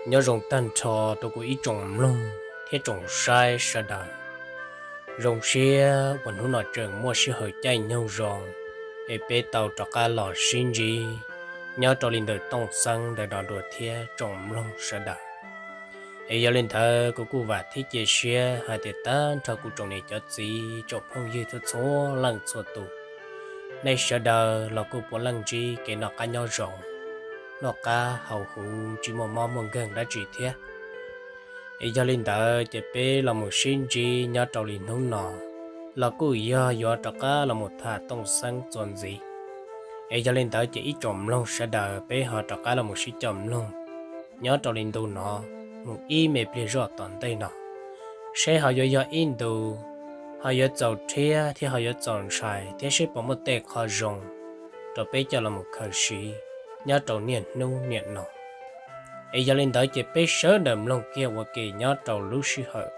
Nyob zoo tag nrho rau kuv ib tsoom mloog thiab tsoom saib sawv daws. Zoo siab uas hnub no tseem muaj sij hawm caij nyoog zoo es peb tau rov qab los sib ntsib nyob rau li ntawm Tooj Xeeb ntawm no dua thiab tsoom mloog sawv daws. Es yog li ntawd kuv kuj vam thiab cia siab hais tias tag nrho kuv tsoom niam cov txiv tsoom phooj ywg txhua txhua leej txhua tus, nej sawv daws los kuj puav leej ntsib kev noj qab nyob zoo, noj qab haus huv tsis muaj mob muaj nkeeg dab tsi thiab. Es yog li ntawd ces peb los mus sib ntsib nyob rau li hnub no los kuj yog yuav rov qab los mus tham Tooj Xeeb txuas ntxiv. Es yog li ntawd ces ib tsoom mloog sawv daws peb ho rov qab los mus sib coj mloog nyob rau li ntu no mus ib me pliag zoj tom ntej no, seb ho yuav yog ib ntu ho yuav txaus rhiab thiab ho yuav txaus ntshai thiab seb puas muaj tej qho zoo rau peb coj los mus khaws siv nyob rau niaj hnub niam no. Es yog li ntawd ces peb sawv daws mloog kiag ua ke nyob rau lub sij hawm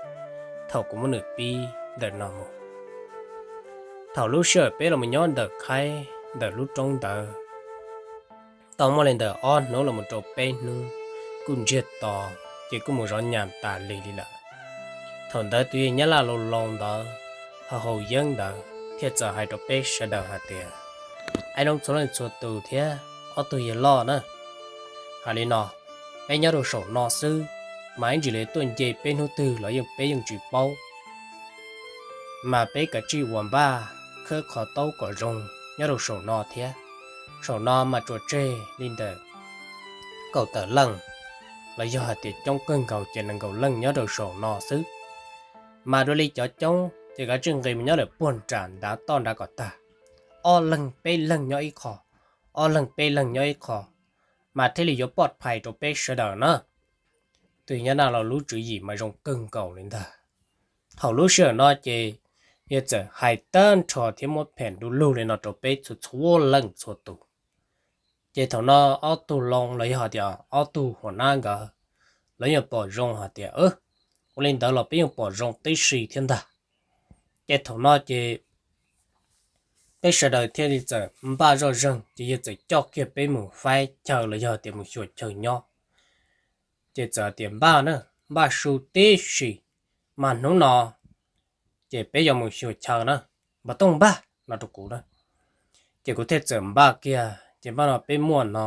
thaum kuv muab nws pib ntawm no mus. Thaum lub sij hawm peb los mus nyob ntawm qhaib ntawm lub roob ntawd tau muaj li ntawm ob hnub los mus rau peb hnub kuj ntsiag to, ces kuj mus zov nyas tas li li lawm. Thaum ntawd tus yawg Nyab Laj laus laus ntawd ho haus yeeb ntawd thiaj txawm hais rau peb sawv daws hais tias, Aib noob txhua leej txhua tus thiab ob tug yawg loj na, hais li no, peb nyob rau saum no xwb, mas ib ntsis lawv tuaj nce peb hnub twg los yeej peb yeej tsis paub. Mas peb kav tsij ua npaj khawb qhov taub kom zoo nyob rau saum no thiab. Saum no mas tsuas tseg li ntawm kaum tawm leej los yog hais tias coob kawg nkaus ces nees nkaum leej nyob rau saum no xwb. Mas dua li cov coob ces kav tsij nqis mus nyob lawm puag nram ntav toj nrad kom tag, ob leeg peb leeg nyob ib qho, ob leeg peb leeg nyob ib qho, mas thiaj li yuav poj phais rau peb sawv daws na. Tus Nyab Laj laus lub tswv yim mas zoo kawg nkaus li ntag. Thaum lub sij hawm no ces yawg txawm hais tag nrho thiab muab phem du lug li no rau peb txhua txhua leej txhua tus. Ces thaum no ob tug loo los yog hais tias ob tug huam nab nkawd, lawv yeej pom zoo hais tias, ua li ntawd los peb yeej pom zoo tib si thiab ntag. Ces thaum no ces peb sawv daws thiaj li txawm npaj zoj zeeg ces yawg txawm coj kiag peb mus faib chaw los yog tias mus xyuas chaw nyob. Ces txawm tias npaj na, npaj su tib si, mas hnub no ces peb yuav mus xyuas chaw na, npam tooj npaj no rau kuv na. Ces kuv thiaj txawm npaj kiag ces npaj no peb muaj no,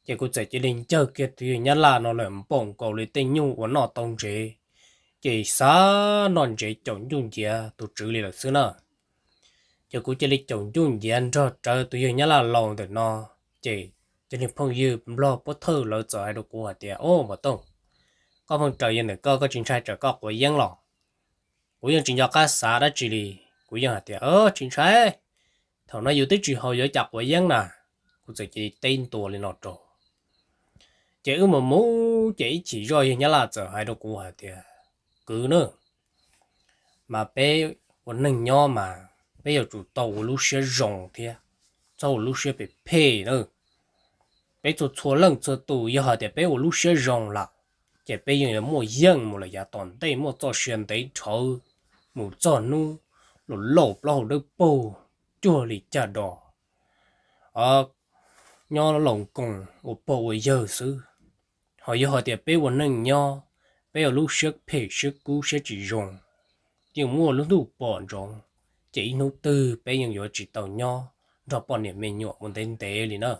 ces kuv txawm cia li ncawg kiag tus yawg Nyab Laj no lawm npaum nkaus li tej nyuj uas noj tau ntsev, ces xav noj ntsev caum ncuj nciav tus tswv li lawm xwb na. Ces kuv cia li caum ncuj nciav nrog rawv tus yawg Nyab Laj laus ntawm no, ces cov niag phooj ywg nplog pov thawj lawv txawm hais rau kuv hais tias, Au, npam tooj, koj pheej raws yawg ntawm koj, koj tsis ntshai tsam koj quav yeeb los? Kuv yeej tsis nco qab xav dab tsi li, kuv yeej hais tias, Tsis ntshai, thaum no yus twb tsis haus yuav cas quav yeeb na. Kuv txawm cia li teb ntua li no rau. Ces wb mus mus ces ib chim zoj yawg Nyab Laj txawm hais rau kuv hais tias, Kwv na, mas peb ua neeg nyob mas peb yuav tsum tau ua lub siab zoo thiab, txhob ua lub siab phem phem na. Peb txhua txhua leej txhua tus yog hais tias peb ua lub siab zoo lawm, ces peb yeej yuav muaj yeej mus lawm yav tom ntej, muaj txoj sia ntev dhawv mus txog hnub los lauj plaub hau dawb paug cuag li cag dos nyob laus nkoos ua pog ua yawg xwb. Ho yog hais tias peb ua neej nyob, peb ua lub siab phem siab kub siab tsis zoo, yeej muaj lub ntuj pom ntsoov, ces ib hnub twg peb yeej yuav tsis tau nyob nrog poj niam me nyuam ua ntev ntev li na.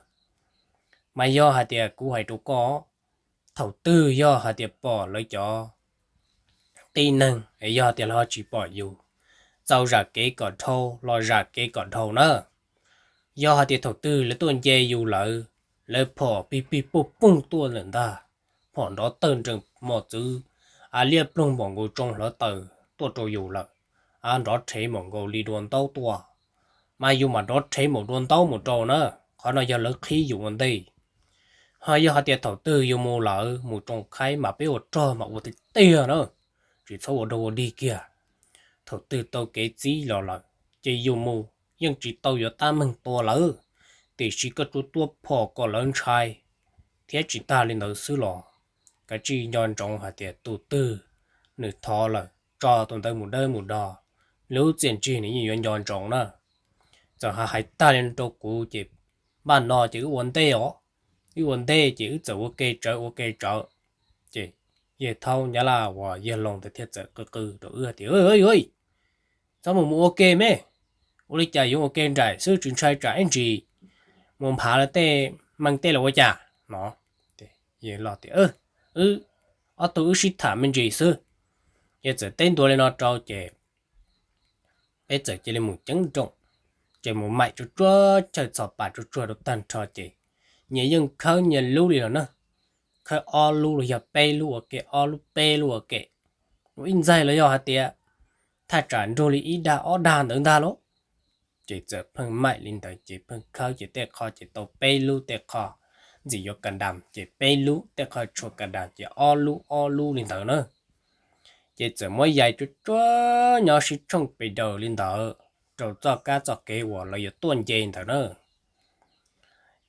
Mas yog hais tias kuv hais rau koj, thaum twg yog hais tias pom lawv cov tib neeg es yog hais tias lawv ho tsis pom yus, txaus zam kev kom dhau los zam kev kom dhau na. Yog hais tias thaum twg lawv tuaj nce yus lawm, lawv phom pig pig puj poog tuaj lawm ntag, phom nrov tawg nrees mos txwv, a liab ploog npaum nkaus tsoo hlawv taws tuaj rau yus lawm, a nrov rhev npaum nkaus li dua ntaub tuaj, mas yus mam nrov rhev npaum dua ntaub mus rau na. Qhov no yog lawv qhib yus ua ntej. Ho yog hais tias thaum twg yus mus lawm mus tsoo qhaib mas peb ua rog mas ua tiag tiag na, tsis txhob ua dog ua dig kiag. Thaum twg tau kev txib los lawm ces yus mus yeej tsis tau yuav tab meeg tua lawm, tiam sis koj tsuas tuaj phom kom lawv ntshai thiab tsis tag li ntawd xwb los kav tsij nco ntsoov hais tias tus twg nws thov lawm tso tus ntawd mus dawb mus do, lub txiaj ntsig nws yeej yuav nco ntsoov na. Txawm hais tag li rau kuv ces npaj no ces wb ua ntej os, wb ua ntej ces wb txawm ua ke tsawv ua ke tsawv. Ces yawg thaub Nyab Laj uas yawg Loos ntawd thiaj txawm qw qw rau wb tias, Txhob mus mus ua ke me, ua li cas yuav ua ke nraim xwb tsis ntshai tsam ib ntsis mus nphav lawv tej meej tej los ua cas no. Yawg Loos tias, Wb ob tug wb sib tham me ntsis xwb. Yawg txawm teb ntua li no rau ces peb txawm cia li mus ceev nrooj, ces mus maim tsuag tsuag chaw txhos pas tsuag tsuag rau tag nrho ces nyias yeej khawb nyias lub li los na, khawb ob lub los yog peb lub ua ke, ob lub peb lub ua ke, ua ib ntxaig los yog hais tias thaj tsam nrug li ib dag ob dag ntawd ntag lauj. Ces txawm pheej maim li ntawd ces pheej khawb ces tej qho ces tau peb lub, tej qho ntxim yuav ka dam ces peb lub, tej qho tshua ka dam ces ob lub ob lub li ntawd na. Ces txawm muab yais tsuag tsuag nyob sib tshooj pes daws li ntawd rau txoj kab txoj kev uas lawv yuav tuaj nce ntawd na.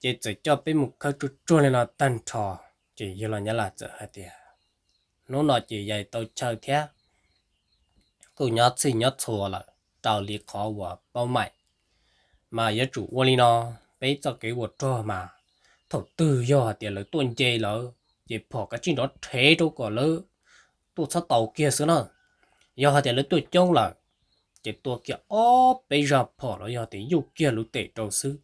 Ces txawm coj peb mus khawb tsuag tsuag li no tag nrho, ces yawg Loos Nyab Laj txawm hais tias, Hnub no ces yais tau chaw thiab, kuj nyob txhij nyob txhua lawm raws li qhov uas paub maim, mas yuav tsum ua li no, peb txoj kev ua rog mas thaum twg yog hais tias lawv tuaj nce lawm ces phom kav tsij nrov rhev rau kom lawv tuaj txhob tau kiag xwb na. Yog hais tias lawv tuaj coob lawm ces tua kiag ob peb zaj phom los yog tias yuj kiag lub tes rau xwb.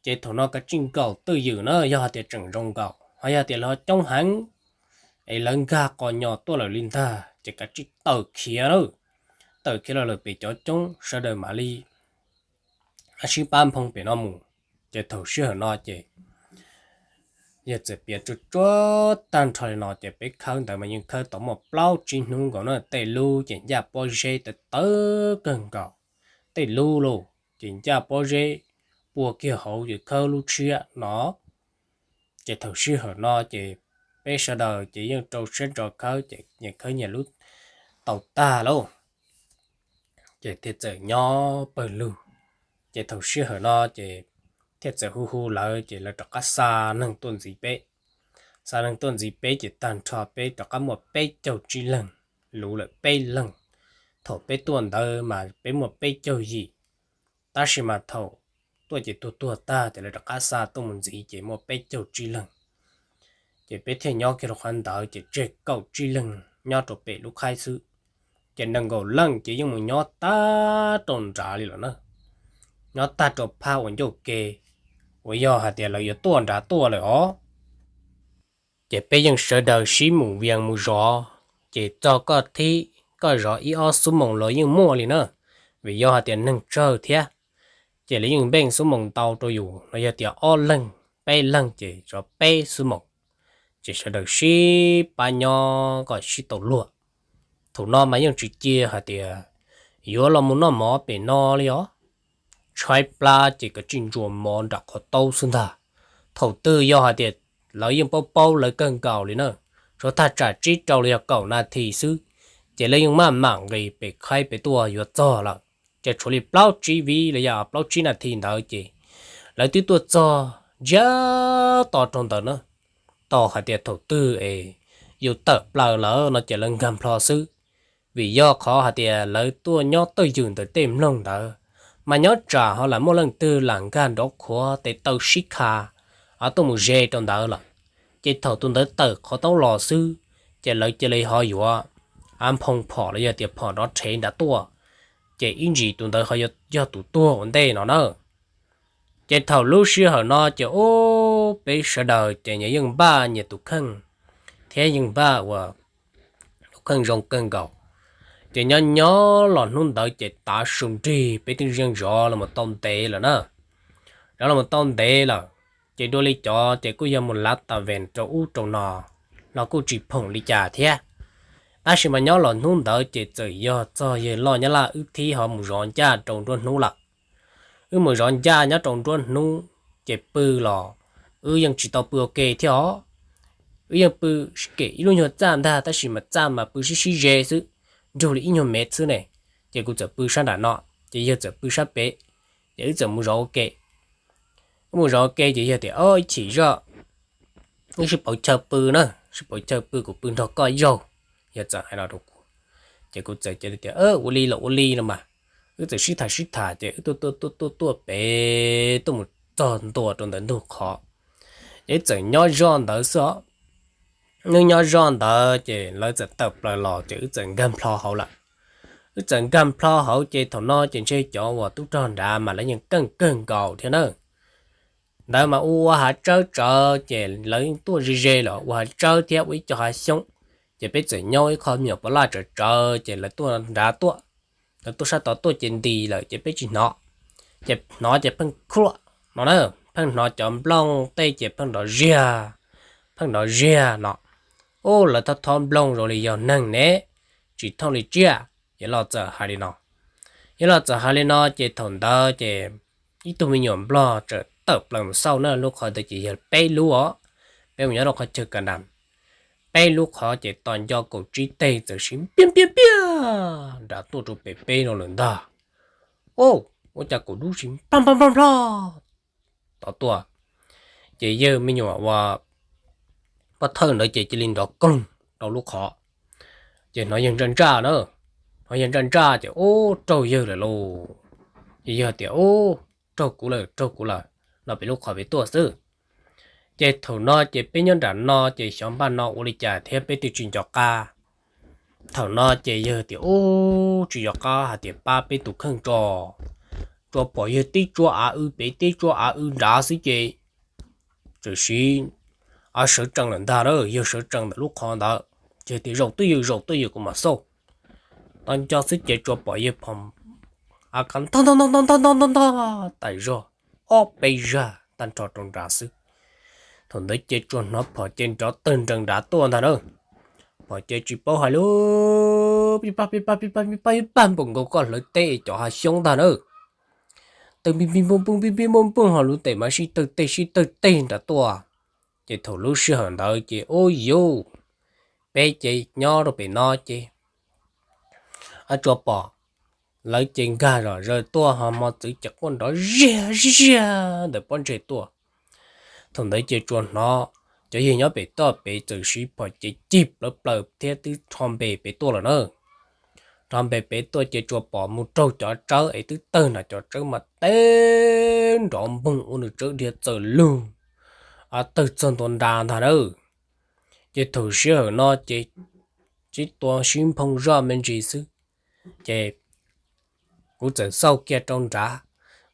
Ces thaum no kav tsij nkaum twj ywm na, yog hais tias tseem zoo nkaus, ho yog tias lawv coob heev es lawv nkag qos nyos tuaj lawm li ntag ces kav tsij tawm khiav lawm. Tawm khiav los lawm pem cov coob sawv daws mam li sib pab nphoo pem no mus. Ces thaum sij hawm no ces yawg txawm piav tsuag tsuag tag nrho li no ces peb khawb ntawd mas yeej khawb tau muaj plaub tsib hnub nkaus na, tej lub ces ncaj pob zeb tawv tawv kawg nkaus, tej lub lauj ces ncaj pob zeb pua kiag hauv ces khawb lub tshiab no. Ces thaum sij hawm no ces peb sawv daws ces yeej rau siab ntso khawb ces nyias khawb nyias lub tau tag lauj. Ces thiaj txawm nyob pawg lug. Ces thaum sij hawm no ces thiaj txawm hu hu lawv ces lawv rov qab xa neeg tuaj ntxiv peb. Xa neeg tuaj ntxiv peb ces tag nrho peb rov qab muaj peb caug tsib leeg, luv lawm peb leeg. Thaum peb tuaj ntawd mas peb muaj peb caug yim, tab sis mas thaum tuaj ces tuag tuag tag ces lawv rov qab xa tuaj mus ntxiv ces muaj peb caug tsib leeg. Ces peb thiaj nyob kiag rau qhov ntawd ces tseg kaum tsib leeg nyob rau pem lub khaib xwb. Ces nees nkaum leej ces yeej mus nyob tag rau nrad li lawm na, nyob tag rau phab uas ncauj ke uas yog hais tias lawv yuav tuaj nrad tuaj lawm os. Ces peb yeej sawv daws sib mus vias mus zov, ces txog koj thib koj zov ib ob xuab moos los yeej muaj li na, vim yog hais tias neeg tsawg thiab. Ces lawv yeej npeej xuab moos ntau rau yus los yog tias ob leeg peb leeg ces zov peb xuab moos, ces sawv daws sib pab nyob kom sib tau luag. Thaum no mas yeej tsis cia hais tias yuav los mus noj mov pem no li os. Tshaib plab ces kav tsij ntsuas mov nram qhov taub xwb ntag. Thaum twg yog hais tias lawv yeej paub paub lawv kawg nkaus li na, tshuav thaj tsam tsib rau los yog kaum nas this xwb, ces lawv yeej maj mam nqis pem khaib pem tuaj yuav txog lawm. Ces tshuav li plaub tsib vib los yog plaub tsib nas this ntawd ces lawv twb tuaj txog ntsiag to rau ntawd na. Tau hais tias thaum twg es yus tawm plaws lawm no ces lawv nkag nplho xwb, vim yog qhov hais tias lawv tuaj nyob twj ywm ntawm tej mloog ntawd, mas nyob tsam ho lam muaj leej twg lam nkag nrov qhuav tes taw sib kha tuaj mus ze rau ntawd lawm. Ces thaum tus ntawd tawm qhov taub los xwb, ces lawv cia li ho yuav av nphoo phom los yog tias phom nrov rhev nrad tuaj, ces ib ntsis tus ntawd ho yog tus tuag ua ntej no na. Ces thaum lub sij hawm no ces ub peb sawv daws ces nyias yeej npaj nyias tus kheej thiab yeej npaj uas tus kheej zoo kawg nkaus. Ces nyob nyob los hnub ntawd ces tav su nrig peb twb yeej zov los mus tau ntev lawm na. Zov los mus tau ntev lawm, ces dua li cov ces kuj yog mus lav tas ves rau ub rau no los kuj tsis phoom li cas thiab. Tab sis mas nyob los hnub ntawd ces txawm yog txog yawg loj Nyab Laj wb thib ho mus zov ncaj rau nruab hnub lawm. Wb mus zov ncaj nyob rau nruab hnub, ces pw los wb yeej tsis tau pw ua ke thiab os. Wb yeej pw kem ib lub nyuag txaj ntag, tab sis mas txaj mas pw sib sib ze xwb, nrug li ib nyuag mev xwb ne. Ces kuv txawm pw sab nram no, ces yawg txawm pw sab pem, ces wb txawm mus zov ua ke. Wb mus zov ua ke ces yawg tias, Ob, ib chim zoj wb sib pauv chaw pw na, sib pauv chaw pw, kuv pw nrog koj ib zaug. Yawg txawm hais no rau kuv, ces kuv txawm cia li tias, Ua li los ua li no mas. Wb txawm sib tham sib tham ces wb tuaj tuaj tuaj tuaj tuaj pem tuaj mus txog ntua rau ntawm ntug qhov, ces wb txawm nyob zoj ntawd xwb os. Wb nyob zoj ntawd ces lawv txawm tawm plaws los ces wb txawm nkag nplho hauv lawm. Wb txawm nkag nplho hauv ces thaum no ces ntshe cov uas tub rog nrad mas lawv yeej keej kawg nkaus thiab na. Ntawd mas ua ua hav tsawb tsawv ces lawv tuaj ze ze los ua hav tsawb thiab ua ib co hav xyoob. Ces peb txawm nyob ib qho me nyuam pov laj tsawv tsawv ces lawv tuaj nrad tuaj, lawv tuaj sab tod tuaj ces nti lawm ces peb tsis hnov. Ces hnov ces pheej khuaj no na, pheej hnov cov nplooj tej ces pheej nrov ziag, pheej nrov ziag no. Ub, lawv thob thob nplooj zoo li yog neeg ne, tsis thooj li tsiaj. Yawg Loj txawm hais li no. Yawg Loj txawm hais li no ces thaum ntawd ces ib tug me nyuam nplog txawm tawm plaws mus xauj na, lub qhov ntawd ces yog peb lub os, peb mus nyob rau qhov chaw ka nas, peb lub qhov ces tos nco kaum tsib teg txawm siv npiaj npiaj npiaj nram tuaj rau pem peb no lawm ntag. Ub, ua cas kuv dub siv nplog nplog nplog nplog tod tuaj. Ces yawg me nyuam uas pov thawj ntawd ces cia li nrov koog rau lub qhov. Ces hnov yawg ntsaj ntsaj na, hnov yawg ntsaj ntsaj ces ub raug yawg lawm lauj. Ces yawg tias ub, raug kuv lawm, raug kuv lawm, los pem lub qhov pem tuaj xwb. Ces thaum no ces peb nyob nram no ces xyov npaj no ua li cas thiab peb twb tsis nco qab. Thaum no ces yawg tias ub, tsis nco qab hais tias pab peb tus kheej tso, tsuas pom yawg tib tsuas av w pem tib tsuas av w nrad xwb ces txawm siv av sawv tsees lawm ntag na, yawg sawv tsees ntawm lub qhov ntawd. Ces tias zaum twj ywm, zaum twj ywm kuv mam xauj. Tos nco xwb ces tsuas pom yawg phom av ka ntog ntog ntog ntog ntog ntog ntog ntog tas zog ob peb zaj tag nrho rau nrad xwb. Thaum ntawd ces tsuas hnov phom ces nrov tawg nrees nrad tuaj ntag na. Phom ces tsis paub hais lus, pib pab pib pab pib pab pib pab pib pab npaum nkaus koj hlawv teb cov hav xyoob ntag na. Tawg npij npij npooj npooj npij npij npooj npooj ho lub ntes mas sib tawg teg sib tawg teg nrad tuaj. Ces thaum lub sij hawm ntawd ces ub yuj, peb ces nyob rau pem no ces tsuas pom lawv ces nkag zom zaws tuaj ho hmo txwv ces quaj nrov ziag ziag ntawm pob ntseg tuaj. Thaum ntawd ces tsuas hnov cov yawg nyob pem toj pem txawm siv phom ces cig plawv plaws thiab twb rho npe pem tuaj lawm na. Rho npe pem tuaj ces tsuas pom mus raug cov tsawb es twb tawg nram cov tsawb mas teb nrov npoog ua nws tsawb dhia txawm lug tawg txog ntua nra ntag na. Ces thaum sij hawm no ces sib tua sib nphoo zoj me ntsis xwb, ces kuv txawm xauj kiag rau nrad,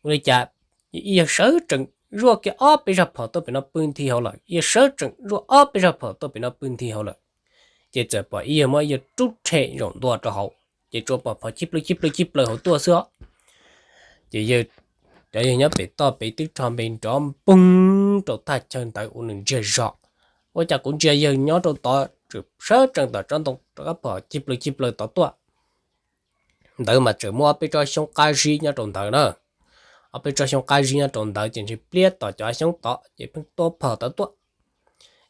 ua li cas ib yawg sawv tsees zuaj kiag ob peb zaj phom tuaj pem no pw nthi hauv lawm, ib yawg sawv tsees zuaj ob peb zaj phom tuaj pem no pw nthi hauv lawm. Ces txawm pom ib yawg muab ib yawg rub rhe zaum ntua rau hauv, ces tsuas pom phom chib plawg chib plawg chib plawg hauv tuaj xwb os. Ces yawg, cov yawg nyob pem toj pem twb rho npe nrov npoog rau thaj chaw ntawd ua nws ntsiag zog. Ua cas kuv ntsia yawg nyob rau tod tseem sawv tsees tom tsob ntoo rov qab phom chib plawg chib plawg tod tuaj. Ntawd mas tseem muaj ob peb tsob xyoob qab zib nyob rau ntawd na. Ob peb tsob xyoob qab zib nyob rau ntawd ces ntshe pliab tom cov xyoob tod ces pheej tua phom tod tuaj.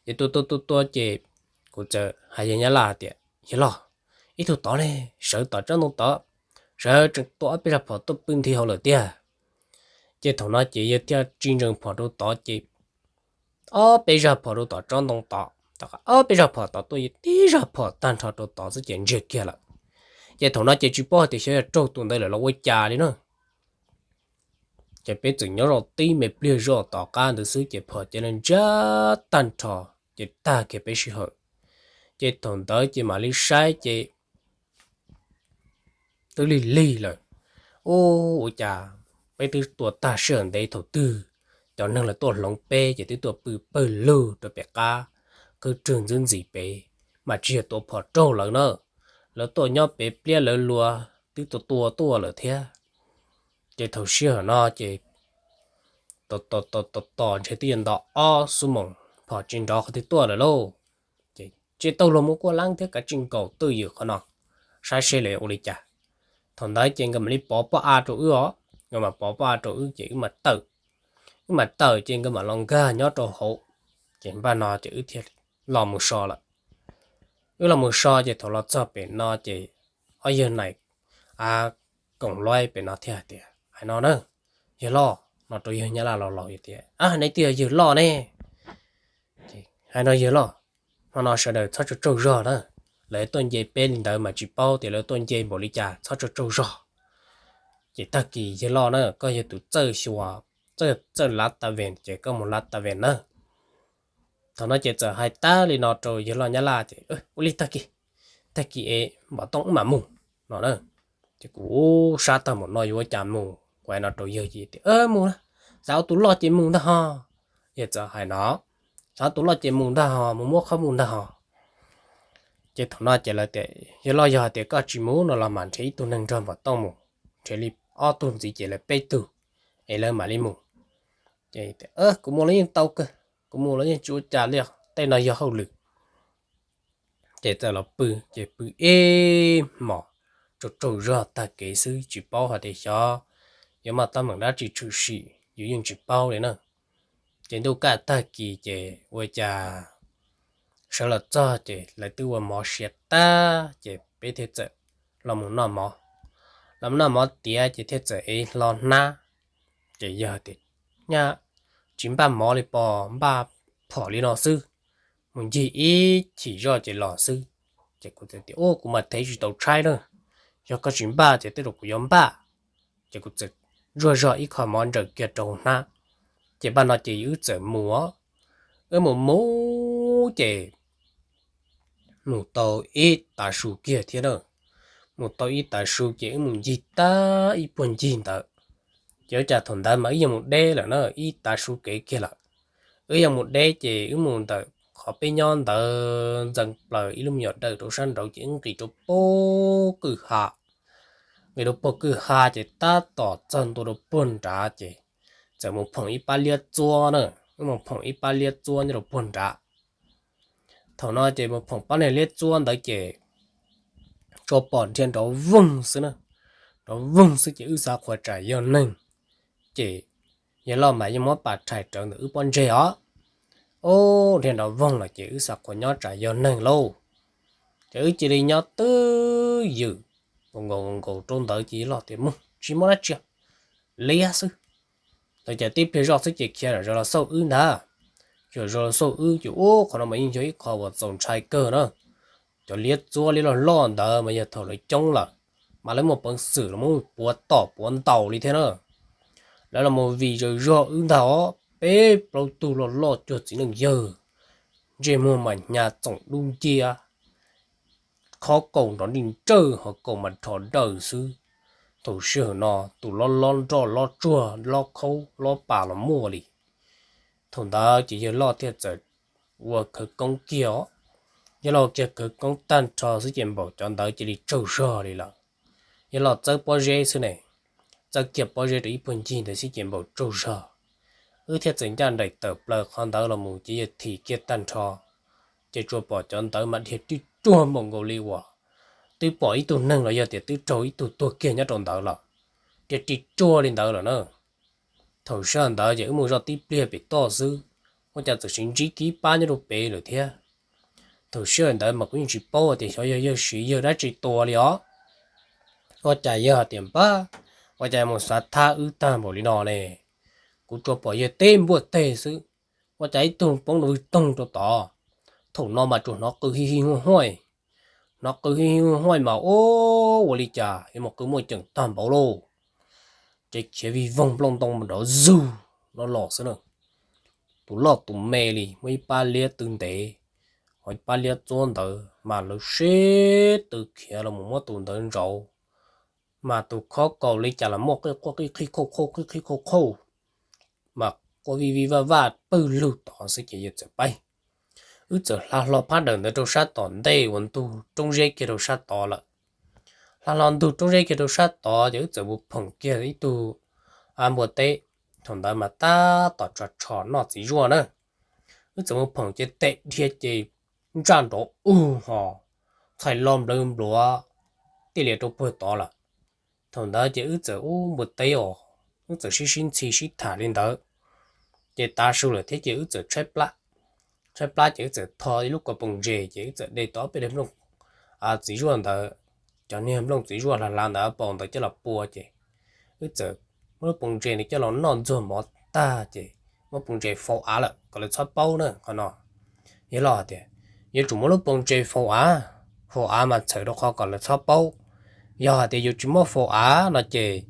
Ces tua tua tua tua ces kuv txawm hais yawg Nyab Laj tias, Yawg Loj, ib tug tod ne, sawv tom tsob ntoo tod, sawv tsees tua ob peb zaj phom tuaj pw nthi hauv lawm tiag. Ces thaum no ces yawg thiaj tsis ntsees phom rau tod ces ob peb zaj phom rau tom tsob ntoo tod, tom qab ob peb zaj phom tod tuaj yawg tib zaj phom tag nrho rau tod xwb ces ntsiag kiag lawm. Ces thaum no ces tsis paub hais tias xyov yog raug tus ntawd lawm los ua cas li na. Ces peb txawm nyob zoj tib me pliag zoj tom qab ntawd xwb ces phom ces ntsiag tag nrho, ces tag kiag peb sij hawm. Ces thaum ntawd ces mam li saib ces twb lig lig lawm. Ub, ua cas peb twb tua tag sij hawm ntev thaum twg, cov neeg lawv tuaj hloov peb ces twb tuaj pw pawg lug rau pem qab, qhwb rwg ntxwb ntxim pem, mas tsis yog tua phom raug lawv na, lawv tuaj nyob pem pliab lawv luag twb tua tua tuaj lawm thiab. Ces thaum sij hawm no ces tos tos tos tos ntshe twb yuav nto ob xuab moos phom tsis nrov qhov twg tuaj lawm lauj. Ces tsiaj taug luag muab kuaj leeb thiab kav tsij nkaum twj ywm qhov no saib seb lawv ua li cas. Thaum ntawd ces nkawd mam li pov pob av rau wb os, nkawd mam pov pob av rau wb ces wb mam tawm. Wb mam tawm ces nkawd mam los nkag nyob rau hauv. Ces npaj no ces wb thiaj los mus so lawm. Wb los mus so ces thaum los txog pem no ces ob yawg nais a koom luaj pem no thiaj hais tias, Hais no na, yawg loj, no rau yawg Nyab Laj laus laus tias, Ab, neb twb yog yawg loj ne. Hais no yawg loj, hmo no sawv daws txhob tsaug tsaug zog na. Lawv tuaj nce peb li ntawd mas tsis paub tias lawv tuaj nce npaum li cas, txhob tsaug tsaug zog. Ces tag kis yawg loj na, koj yog tus txawj xyuas, txawj txawj lav tas ves ces koj mus lav tas ves na. Thaum no ces txawm hais tag li no rau yawg loj Nyab Laj ces, Ua li tag kis, tag kis es npam tooj wb mam mus no na. Ces kuv sab tag npaum no yuav ua cas mus, kuv hais no rau yawg ces tias, Mus na, xav ua tus loj ces mus ntag ho. Yawg txawm hais no, Xav ua tus loj ces mus ntag ho, mus muab qhov mus ntag ho. Ces thaum no ces lawv tias, Yawg loj, yog hais tias koj tsis mus no los mam nrhiav ib tug neeg nrog npam tooj mus, nrhiav li ob tug ntxiv ces lawv peb tug es lawv mam li mus. Ces, Kuv mus los yeej tau kawg, kuv mus los yeej tsis ua cas li os, tej no yog hauj lwm. Ces txawm los pw, ces pw ib hmos, tsaug tsaug zog tag kev xwb, tsis paub hais tias xyov yuav muaj teeb meem dab tsi tshwm sim yus yeej tsis paub li na. Ces ntuj kaj tag kis ces ua cas sawv los txog ces lawv twb ua mov siav tag ces peb thiaj txawm los mus noj mov. Los mus noj mov tiav ces thiaj txawm ev hlo hnab. Ces yog tias, Nyab, tsis npaj mov li pos, npaj phom li no xwb, mus ncig ib chim zoj ces los xwb. Ces kuv txawm tias, Ua, kuv mas thev tsis tau tshaib na, yog koj tsis npaj ces tej zaum kuv yuav npaj. Ces kuv txawm zuaj zog ib qho mov ntsaws kiag rau hauv hnab. Ces npaj no ces wb txawm mus, wb mus mus ces mus tau ib tav su kiag thiab na. Mus tau ib tav su ces wb mus ncig tag ib puag ncig ntawd. Ces ua cas thaum ntawd mas wb yeej mus deb lawm na, ib tav su kev kiag lawm. Wb yeej mus deb ces wb mus ntawm qhov peb nyob ntawd ntxeev plaws ib lub me nyuam dawm rau sab nraud ces wb nqis rau puag kwj ha. Nqis rau puag kwj ha ces tab tom txog ntua rau puag nrad ces txawm mus phoom ib pab liab txuab na, wb mus phoom ib pab liab txuab nyob rau puag nrad. Thaum no ces mus phoom pab niag liab txuab ntawd ces tsuas pom dhia nrov voog xwb na, nrov voog xwb ces wb xav qhuas tsam yog neeg, ces yawg loj mas yeej muab pas rhais rawv ntawm wb pob ntseg os. Ub, dhia nrov voog lawm ces wb xav qhuas nyob tsam yog neeg lauj. Ces wb cia li nyob twj ywm, nkaus nkaus rau ntawd ces yawg loj tias, Mus, tsis muaj dab tsi, liab xwb. Ntawd ces tib pliag zoj xwb ces khiav zam zaws los xauj wb ntag. Khiav zam zaws los xauj wb ces ub, qhov no mas yeej yog ib qho uas txaus ntshai kawg na. Cov liab txuab liab loj loj ntawd mas yog thaum lawv coob lawm, mas lawv muaj peev xwm los muab puav tom puav ntaus li thiab na. Lawv los mus vim zam zog wb ntag os, peb plaub tug loj loj cuag txiv neej yawg, ntsej muag mas hnyav txoom dub nciab, khob kaus nrov nij nrawj, ho kaus mas rho dawj xwb. Thaum sij hawm no tus lob lob nroj lob tsuag lob khaub lob pas los muaj li. Thaum ntawd ces yawg loj thiaj txawm ua khawv koob kiag os. Yawg loj ua kiag khawv koob tag nrho xwb ces npaum cov ntawd cia li tsaug zog li lawm. Yawg loj txawb pob zeb xwb ne, txawb kiag pob zeb rau ib puag ncig ntawd xwb ces npaum tsaug zog. Wb thiaj txawm ncaj nraim tawm plaws qhov ntawd los mus ces yawg thim kiag tag nrho, ces tsuas pom cov ntawd mas dhia ris ruag npaum nkaus li uas twb pom ib tug neeg los yog tias twb raug ib tug tuag kiag nyob rau ntawd lawm, dhia ris ruag li ntawd lawm na. Thaum sij hawm ntawd ces wb mus zoj tib pliag pem toj xwb, ua cas txawm sis ntsib kiag ib pab nyob rau pem lawm thiab. Thaum sij hawm ntawd mas kuv yeej tsis paub tias xyov yog yawg siv yawg dab tsi tua li os. Ua cas yawg hais tias, Npab, ua cas mus xav thab wb tag npaum li no ne? Kuv tsuas pom yawg tib npuaj teg xwb, ua cas ib tug poob rau vwg toog rau tod. Thaum no mas tsuas hnov qw hij hij huaj huaj, hnov qw hij hij huaj huaj mas ub, ua li cas yuav mus qw muaj ceem tag npaum lauj. Ces khiav vij voog nplooj ntoo nrov zug no los xwb na. Tus loj tus me li muaj ib pab liab tw ntev, ho ib pab liab txuab ntawd mas lawv sib tw khiav los mus muab tus ntawd ntsauv, mas tus khob kaus li cas los muaj qij quaj qij qhib khauj khauj qij qhib khauj khauj, mas quaj vij vij vaj vaj pawg lug tod xwb ces yawg txawm pab, wb txawm hla hlo phab dawm ntawd rau sab tom ntej uas ntug roob zeb kiag rau sab tod lawm. Hla hlo ntug roob zeb kiag rau sab tod ces wb txawm mus phoom kiag ib tug av npua teb, thaum ntawd mas tab tom tshos tshos noj txiv zuaj na. Wb txawm mus phoom ces tes dhia ces ntsaj nrov ug ho txhais lo nplawv npluav tij lias rau puag tod lawm. Thaum ntawd ces wb txawm ub npua teb os, wb txawm sib sib ntxhi sib tham li ntawd, ces tav su lawm thiab ces wb txawm tshaib plab. Tshaib plab ces wb txawm tho ib lub ko poos ntses ces wb txawm de tau ob peb daim nplooj txiv zuaj ntawd, cov niag nplooj txiv zuaj hla hla ntawd paus ntawd coj los pua ces wb txawm muab lub poos ntses ntawd coj los noj ntxuag mov tag ces muab poos ntses faus av lawm kom lawv txhob paub na qhov no. Yawg loj hais tias, Yuav tsum muab lub poos ntses faus av, faus av mas txhawm rau qhov kom lawv txhob paub. Yog hais tias yus tsis muab faus av no ces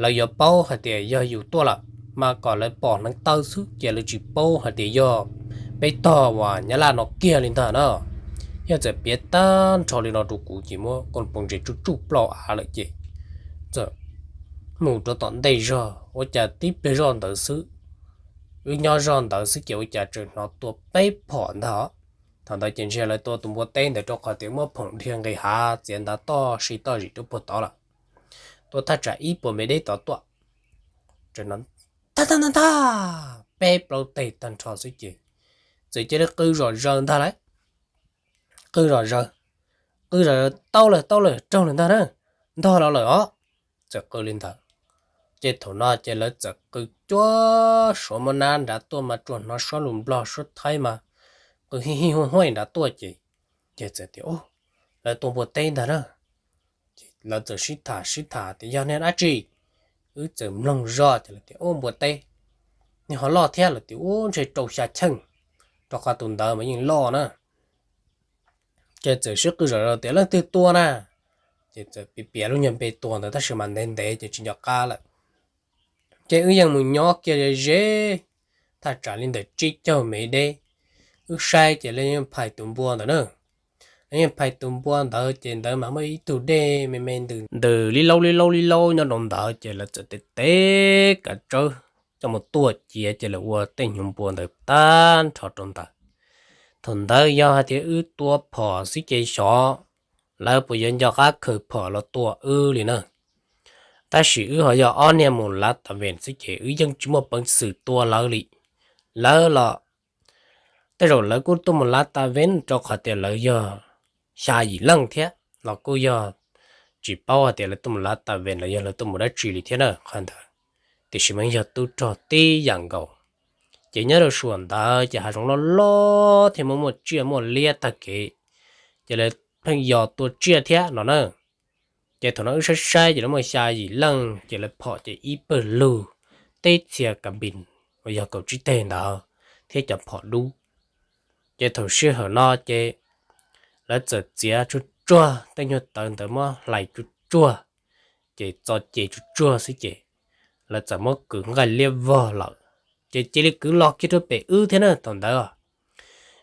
lawv yuav paub hais tias yog yus tuaj lawm, mas kom lawv pom hneev taw xwb ces lawv tsis paub hais tias yog peb tog uas Nyab Laj no kiag li ntag na. Yog txawm piav tag nrho li no rau kuv ces muab koj poos ntses tsuj tsuj plaub av lawm ces txawm mus rau tom ntej zog ua cas tib pliag zoj ntawd xwb, wb nyob zoj ntawd xwb ces ua cas tseem hnov tua peb phom ntag. Thaum ntawd ces ntshe lawv tua tus npua teb ntawd rau qhov tias muab phoom dhia nqis hav txiav ntav toj si toj zis rau puag tod lawm. Tua thaj tsam ib puas mev deb tod tuaj, tseem hnov tag tag tag tag peb plaub teg tag nrho xwb ces txawm cia li qw zom zaws ntag lauj. Qw zom zaws, qw zom zaws, tau lawm, tau lawm, raug lawm ntag na, ntog los lawm os. Txawm qw li ntawd. Ces thaum no ces lawv txawm qw cuag suav muab nab nrad tuaj mas tsuas hnov suab lus Nplog suab Thaib mas qw hij hij huaj huaj nrad tuaj ces, ces txawm tias, Lawv tua npua teb ntag na. Lawv txawm sib tham sib tham tias, Yog niag dab tsi? Wb txawm mloog zoj ces lawv tias, Ub, npua teb. Niag ho loj thiab, lawv tias, Ub, ntshe rau xya cheej, rau qhov tus ntawd mas yeej loj na. Ces txawm sib qw zom zaws tias, Leej twg tua na? Ces txawm piav piav lub nyuag npe tua ntawd tab sis mas ntev ntev ces tsis nco qab lawm. Ces wb yeej mus nyob kiag ze ze thaj tsam li ntawm tsib caug mev deb, wb saib ces lawv yeej phais tus npua ntawd na. Lawv yeej phais tus npua ntawd ces ntawd mas muaj ib tug dej me me ntws ntws li laub li laub li laub nyob rau ntawd ces lawv txawm tev tev kav tsawb coj mus tuaj ciav ces lawv ua tej hnyuv npua ntawd tag nrho rau ntawd. Thaum ntawd yog hais tias wb tua phom xwb ces xyov lawv puas yuav nco qab khaws phom los tua wb li na. Tab sis wb ho yog ob niag mus lav tas ves xwb ces wb yeej tsis muaj peev xwm tua lawv li. Lawv los tej zaum lawv kuj tuaj mus lav tas ves rau qhov tias lawv yog xya yim leej thiab los kuj yog tsis paub hais tias lawv tuaj mus lav tas ves los yog lawv tuaj mus dab tsi li thiab na qhov ntawd. Tiam sis mas yog tub rog tib yam nkaus. Ces nyob rau suam ntawd ces hav zoov loj loj thiab muaj muaj tsiaj muaj liab tag kev, ces lawv pheej yos tua tsiaj thiab no na. Ces thaum no wb saib saib ces lawv muaj xya yim leej ces lawv phom ces ib pawg lug, teb txhia kas npis uas yog kaum tsib teg ntawd thiab cov phom dub. Ces thaum sij hawm no ces lawv txawm txiav tsuj tsuag tej nyuag tawv ntawd muab hlais tsuj tsuag, ces txo ces tsuj tsuag xwb ces lawv txawm muab kwv nqaij liab vog lawm. Ces cia li kwv los kiag rau pem wb thiab na thaum ntawd.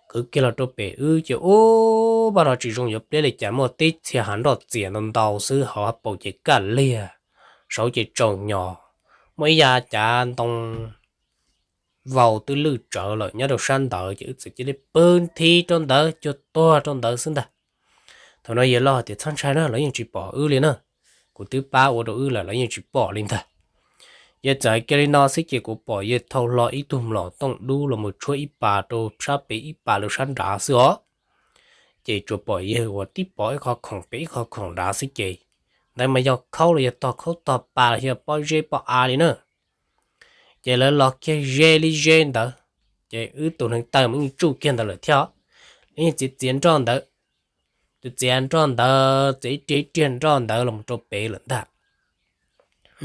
Kwv kiag los rau pem wb ces ub, paj no tsis zoo yuav pliab li cas, muaj teb txhia hav nroj txias ntau ntau xwb, hauv hav paus ces kaj liag, saud ces tsaus nyos, muaj ib yav cav ntoo vau twb lwj tsawv lawm nyob rau sab ntawd ces wb txawm cia li pw nthi rau ntawd cuag tuag rau ntawd xwb ntag. Thaum no yawg laus hais tias txhob ntshai na, lawv yeej tsis pom wb li na, kuv twb pab ua rau wb lawm lawv yeej tsis pom li ntag. Yawg txawm hais kiag li no xwb ces kuv pom yawg thau hlo ib tug mlom tooj dub los mus tshuab ib pas rau sab pem ib pas rau sab nrad xwb os. Ces tsuas pom yawg uas tib pov ib qho khoom pem ib qho khoom nrad xwb ces ntawd mas yog khaub los yog tog khaub tog pa los yog pob zeb pob av li na. Ces lawv los kiag ze li ze ntawd, ces wb tus neev taw mas yeej tsuj kiag ntawd lawm thiab, yeej txiav txiav nroj ntawd, tus txiav nroj ntawd txiav ib riag ib riag nroj ntawd los rau pem lawm ntag.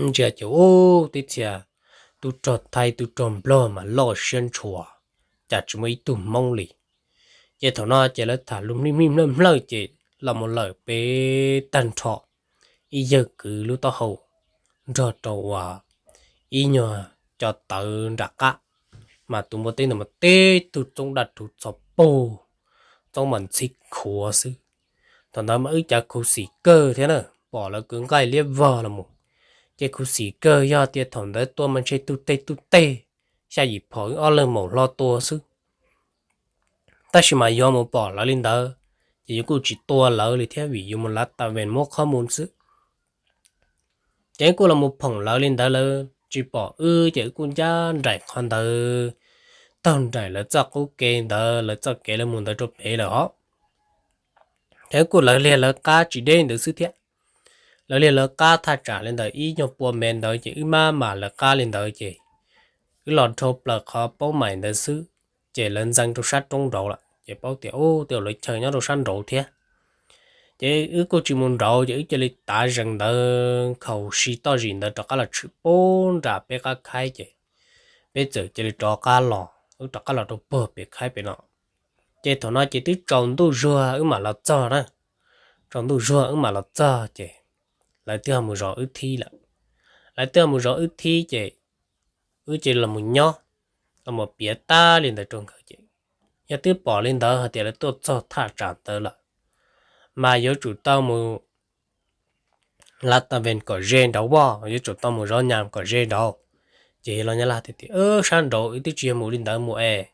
Ntsia ces ub, teb txhia tub rog Thaib tub rog Nplog mas loj siab ntshua, cas tsis muaj ib tug Hmoob li. Ces thaum no ces lawv tham lus mlij mlij mlawj mlawj ces los mus lawm pem tag nrho, ib yawg kwv lub taub hau nrog rau uas ib nyuag co tawv nram qab, mas tus npua teb ntawd mas tib tug txoob daj rhuv txhov pug, txoob mas ntxhib khuav xwb. Thaum ntawd mas wb cav khuv xim kawg thiab na, pom lawv kwv nqaij liab vog los mus, ces khuv xim kawg yog tias thaum ntawd tua mas ntshe tug teg tug teg, xya yim phom wb ob leeg maum hlo tua xwb. Tab sis mas yuav mus pom lawv li ntawd, ces yuav kuj tsis tua lawv li thiab vim yuav mus lav tas ves muab qhov mus xwb. Ces wb kuj los mus phoom lawv li ntawd, lawv tsis pom wb ces wb kuj ncaj nraim qhov ntawd, taug nraim lawv txoj qub kev ntawd, lawv txoj kev lawv mus ntawd rau pem lawm os. Ces wb kuj lawv liag lawv qab tsis deb ntawd xwb thiab. Lawv liag lawv qab thaj tsam li ntawd ib nyuag pua mev ntawd ces wb maj mam lawv qab li ntawd ces wb los dhau plaws qhov paub mais ntawd xwb, ces lawv ntxeev rau sab roob nraud lawm ces paub tias ub, tej lawv chaw nyob rau sab nraud thiab. Ces wb kuj tsis mus nraud ces wb cia li tav zees ntawd khaus si toj zis ntawd rov qab los tshwm pub nram peb qab khaib ces peb txawm cia li rov qab los, wb rov qab los rau puag pem khaib pem no. Ces thaum no ces twb tsaus ntuj zuag wb mam los txog na. Tsaus ntuj zuag wb mam los txog ces lawv twb ho mus zov wb thib lawm. Lawv twb ho mus zov wb thib ces wb cia li los mus nyob, los mus piav tag li ntawd rau nkawd ces Yog twb pom li ntawd hais tias lawv tuaj txog thaj tsam ntawd lawm, mas yuav tsum tau mus lav tas ves kom ze nraud, yuav tsum tau mus zov nyas kom ze nraud. Ces los nyab laj tias, Sab nraud wb twb tsis yog mus li ntawd mus es,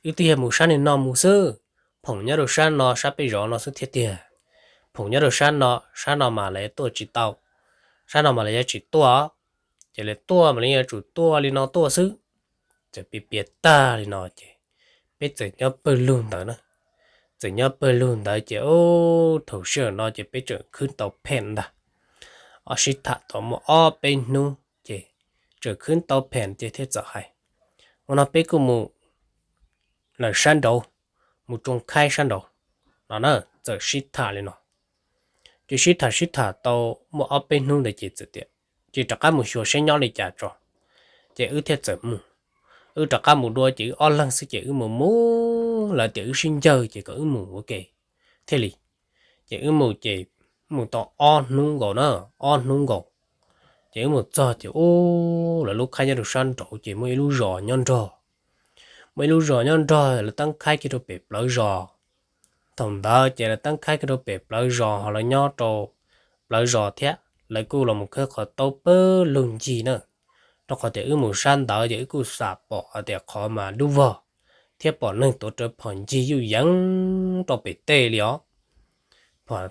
wb twb yog mus sab niag no mus xwb. Phoom nyob rau sab no, sab peb zov no xwb thiab tiag. Phoom nyob rau sab no, sab no mas lawv tuaj tsis tau, sab no mas lawv yuav tsis tuaj. Ces lawv tuaj mas lawv yuav tsum tuaj li no tuaj xwb. Txawm piav piav tag li no ces peb txawm nyob pawg lug ntawd na. Txawm nyob pawg lug ntawd ces ub, thaum sij hawm no ces peb tseem khwb tau pheem ntag. Ob sib tham tau muaj ob peb hnub ces tseem khwb tau pheem ces thiaj txawm hais, Ua no peb kuj mus lawm sab nraud, mus tsoo khaib sab nraud no na. Txawm sib tham li no, ces sib tham sib tham tau muaj ob peb hnub ntawd ces txawm tias, Ces rov qab mus xyuas seb nyob li cas tso. Ces wb thiaj txawm mus. Wb rov qab mus dua ces wb ob leeg xwb ces wb mus mus, lawv tias wb sib ncawg ces kom wb mus ua ke thiaj li. Ces wb mus ces mus tau ob hnub nkaus na, ob hnub nkaus. Ces wb mus txog ces ub, lawv lub khaib nyob rau sab nraud ces muaj ib lub zos nyob nrog, muaj ib lub zos nyob nrog lawv teeb khaib kiag rau pem plawv zos. Thaum ntawd ces lawv teeb khaib kiag rau pem plawv zos ho lawv nyob rau plawv zos thiab lawv kuj los mus khawb qhov taub pawg lug ncig na. Rau qhov tias wb mus sab ntawd ces wb kuj xam pom hais tias qhov mas dub vog thiab pom neeg tuav rawv phom ncig yuj yeev rau pem tej li os.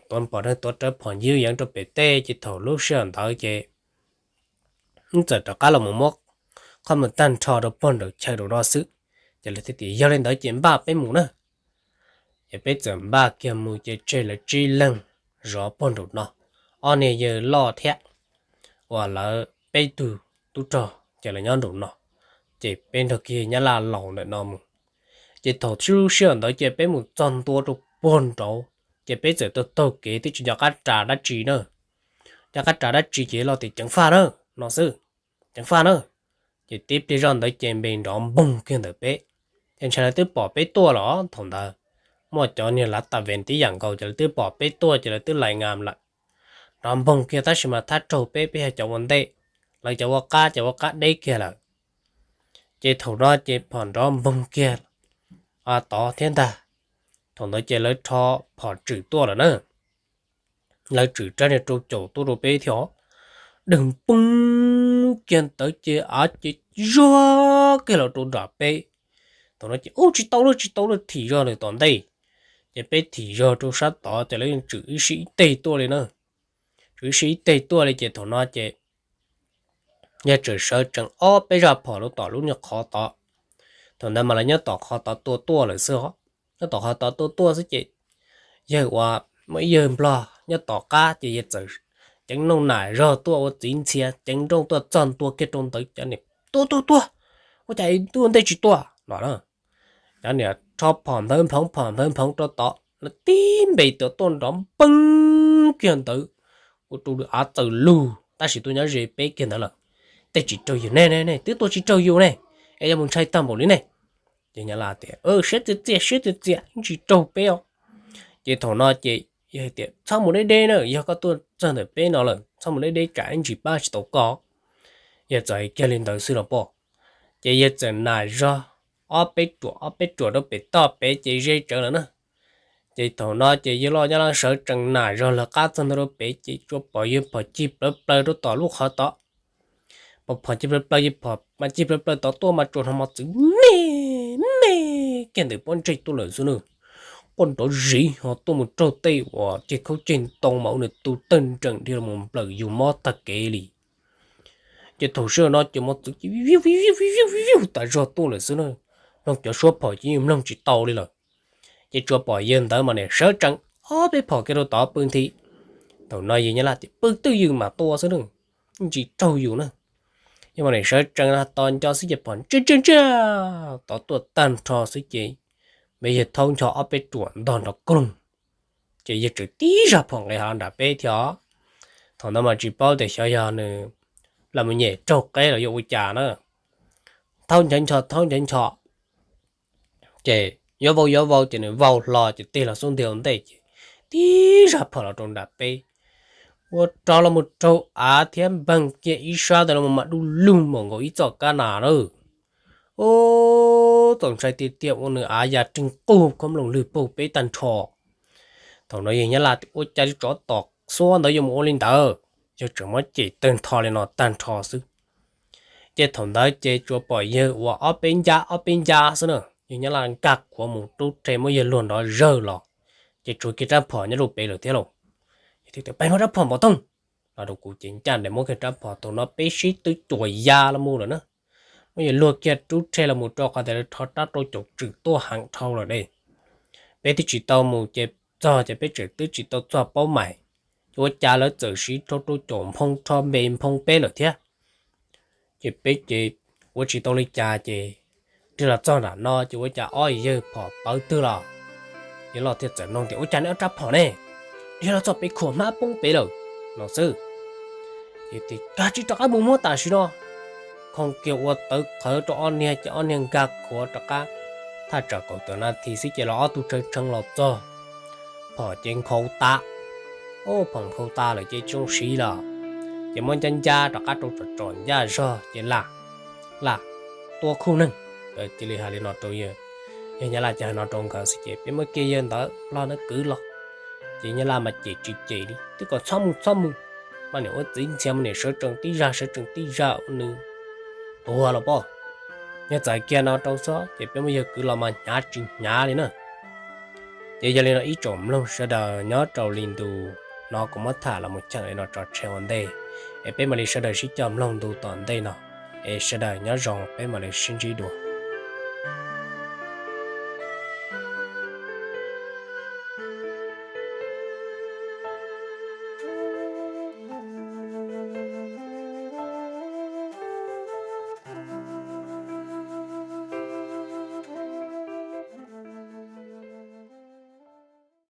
Pom neeg tuav rawv phom ncig yuj yeev rau pem tej ces thaum lub sij hawm ntawd ces wb txawm rov qab los mus muab qhov muag tag nrho rau pog nraum chaw rau no xwb. Ces lawv thiaj tias, Yog li ntawd ces npaj peb mus na. Ces peb txawm npaj kiag mus ces tseg lawv tsib leeg zov pog nraum no, ob niag yawg loj thiab uas lawv peb tug tub rog ces lawv nyob nraum no, ces peb nrog kiag nyab laj laus ntawm no mus. Ces thaum lub sij hawm ntawd ces peb mus txog ntua rau pog nraud, ces peb txawm taug taug kev twb tsis nco qab ras dab tsi na. Nco qab ras dab tsi ces loj tias, Ceev faj na, no xwb, ceev faj na. Ces tib pliag zoj ntawd ces npe nrov npoog kiag ntawm peb, ces ntshai lawv twb pom peb tuaj los thaum ntawd. Muaj cov niag lav tas ves tib yam nkaus ces lawv twb pom peb tuaj ces lawv twb lais ngam lawm. Nrov npoog kiag tab sis mas thab raug peb, peb yog cov ua ntej, lawv cov ua qab, cov ua qab deb kiag lawm. Ces thaum no ces phom nrov npoog kiag tod thiab ntag. Thaum ntawd ces lawv rho phom tswm tuaj lawm na. Lawv tswm rab niag rau caum tuaj rau peb thiab, dawg npoog kiag ntawd ces av ces zog kiag los rau nram peb. Thaum no ces ub, tsis tau lawm, tsis tau lawm, thim zog lawm tom ntej. Ces peb thim zog rau sab tod ces lawv yeej tswm ib sij ib teg tuaj li na. Tswm ib sij ib teg tuaj li ces thaum no ces yawg txawm sawv tsees ob peb zaj phom rau tom lub niag qhov tod. Thaum ntawd mas lawv nyob tom qhov tod tua tuaj lawm xwb os. Nyob tom qhov tod tua tuaj xwb ces yawg uas muaj ib yawg nplog nyob tom qab ces yawg txawm ceev nooj nam zog tuaj ua txiv ntxhias, ceev nrooj tuaj txog ntua kiag rau ntawd, cov niam, Tua, tua, tua! Ua cas ua ntej tsis tuaj no? Cov niam rho phom nthawv nphoov, phom nthawv nphoov rau tod, lawv tib npe tuaj nrov npoog kiag ntawd, ua rau av txawm lug tab sis tuaj nyob ze peb kiag ntawd lawm. Tej tsis raug yus ne, ne, ne, twb tua tsis raug yus ne, es yuav mus ntshai tag npaum li ne. Ces nyab laj tias, Siab txias txias, siab txias txias, tsis raug peb os. Ces thaum no ces yawg tias, Txhob mus deb deb na, yog koj tuaj txog ntawm peb no lawm txhob mus deb deb tsam ib ntsis pab tsis tau koj. Yawg txawm hais kiag li ntawd xwb los pom. Ces yawg txawm nam zog ob peb ruam, ob peb ruam rau pem toj pem ces ze tsawv lawm na. Ces thaum no ces yawg loj nyab laj sawv tsees nam zog lawv qab txog ntua rau pem ces tsuas pom yawg phom cig plawv plaws rau tom lub qhov tod. Pom phom cig plawv plaws, yawg phom mas cig plawv plaws tod tuaj mas tsuas hnov mos txwv me me kiag ntawm pob ntseg tuaj lawm xwb na. Quaj nrov ziv ho tuaj mus raug tej uas ceg khaub ceg ntoo mas ua nws tu tawg nrees dhia los nplawm yus mob tag kev li. Ces thaum sij hawm no ces mos txwv ces viv viv viv viv tas zog tuaj lawm xwb na. Mloog cov suab phom ces yeej mloog tsis tau li lawm. Ces tsuas pom yawg ntawd mas niam sawv tsees ob peb phom kiag rau tod pw nthi. Thaum no yawg nyab laj tias, Pw twj ywm mam tua xwb na, tsis raug yus na. Yawg mas niam sawv tsees to nco xwb ces phom ntsiag ntsiag ntsiag tod tuaj tag nrho xwb ces npe yawg thaub ncho ob peb ruam ntog nrov koog. Ces yawg tseem tib zaj phom nqis hlo nram peb thiab. Thaum ntawd mas tsis paub tias xyov yog nws los mus nyem raug qeb los yuav ua cas na. Thaub nchov ncho, thaub nchov ncho, ces yuav vau yuav vau ces nws vau hlo ces tig los xub ntiag ua ntej ces tib zaj phom los rau nram peb, ua rov los mus raug av thiab npeeg kiag ib sab ntawd los mas du lug npaum nkaus ib txoj kab nas lawm. Pub txaus ntshai tiag tiag, ua nws av ya rheej qug khob mloog lwg pug peb tag nrho. Thaum no yawg Nyab Laj ua cas li tsov tom xuab ntawd yuav mus ua li ntawd, yawg tseem muab cem tawg ntho li no tag nrho xwb. Ces thaum ntawd ces tsuas pom yawg ua ob peb ncab ob peb ncab xwb na, yawg Nyab Laj nkag khuav mus rub rhe muab yawg luag nrov zawg los, ces tshuav kiag rab phom nyob rau pem lawm thiab lauj. Yawg thiaj tias, Peb muab rab phom npam toog, no rau kuv ces ncaj nraim muab kiag rab phom, thaum no peb sib twb cuam ya los mus lawm na. Muab yawg luag kiag rub rhe los mus rau qhov tias lawv rho rab rau caum tswm tuaj heev dhau lawm ne. Peb twb tsis tau mus ces txog ces peb tseem twb tsis tau txog paub mais, ces ua cas lawv txawm siv rau rau caum nphoo rho npe nphoo peb lawm thiab. Ces peb ces ua tsis tau li cas ces dhia los txog nram no ces ua cas ob yawg phom pawv twg los. Yawg Loj thiaj txawm nug tias, Ua cas nej ob rab phom ne? Dhia los txog pem khuam hmab poob pem lawm, no xwb. Ces tias, Kav tsij rov qab mus muab tam sim no. Khoo kiag ua tawv qhawv rau ob niag ces ob niag nkag khuav rov qab. Thaj tsam kaum tawm nas this xwb ces los ob tug tshee tshee los txog, phom ces nkhaus tas. Phom nkhaus tas lawm ces tsis zoo siv lawm, ces muab ncab ncab rov qab rau tsom tsom ncaj zog ces lam, lam tua khuj neeg. Cia li hais li no rau yawg, yawg Nyab Laj ces hais no rau nkawd xwb ces peb muab kiag yawg ntawd los na kwv los. Ces Nyab Laj mas cem tsis cem li, twb kom txhob mus txhob mus, mas niam ua txiv ntxhias mas niam sawv tsees tib zaj sawv tsees tib zaj ua nws tuag los pob. Yog txawm kiag no rau xwb ces peb muab yawg kwv los mas hnyav tsis hnyav li na. Ces yog li no ib tsoom mloog sawv daws nyob rau li ntu no kuv muab tham los mus cheem li no tso tseg ua ntej, es peb mam li sawv daws sib coj mloog ntu tom ntej no, es sawv daws nyob zoo peb mam li sib ntsib dua.